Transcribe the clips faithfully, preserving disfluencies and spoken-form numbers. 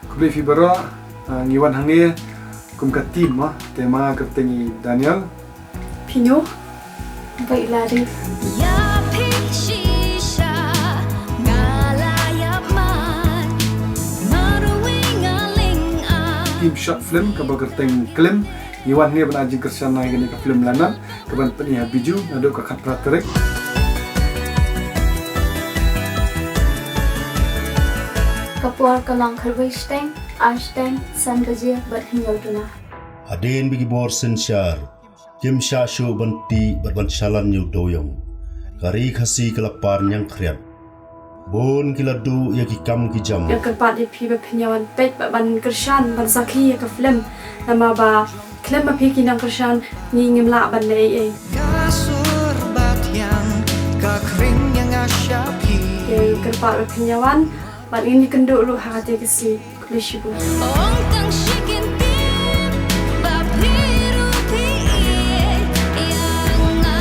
Khublei phi baroh, ah, ngi wan hangne kum ka team mo, te ma kyrteng i Daniel. Phi Nuh, bad i Lari. Ïa phi shisha nga la ïap man, marwei nga ling ah. Team short film kaba kyrteng Klim, ngi wan hangne ban ai jingkyrshan na kane ka film Lanot, kaban pyni ha Bijou naduh ka khatphra tarik. Ka por ka long khatwei shiteng, ar shiteng, san baje bad hynñiew duna. Hadien ba ki bor synshar kim shah shuh ban tih bad ban shalan ïa u dewïong, ka ri Khasi ka la par ñiangkhriat. Bun ki la duh ïa ki kam ki jam. Nga kyrpad ïa phi ba phin ïa wan peit bad ban kyrshan, ban sakhi ïa ka film. Namar ba khlem ma phi ki nongkyrshan ngi ngim lah ban leh ei ei. Ka sur ba thiang ka khring ïa nga sha phi. Te kyrpad ba phin ïa wan bad ngin ïakynduh ruh ha kata ka sngi. Khublei shibun. Ong tang shi kyntien ba phi ruh phi ïeit ïa nga.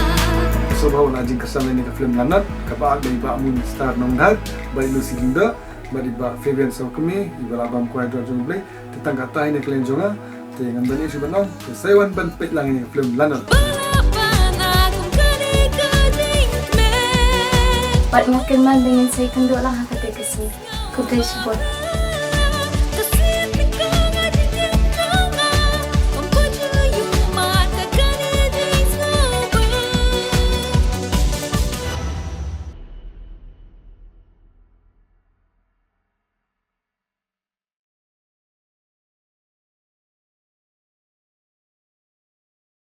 Sngewbha wan ai jingkyrshan ïa kane ka film Lanot, kaba act da i Bah Moonstar Nongdhar, Bah Lucy Lyngdoh, bad i Bah Fabian Sawkmie, iba la bam kwai dor jong U Blei. Te tang kata hi na ka liang jong nga, te ngam don ei shuh ban ong, te sa ïa wan ban peit lang ïa ka film Lanot. Bad nga kyrmen ba ngin sa ïakynduh lang ha kata ka sngi. Khublei shibun.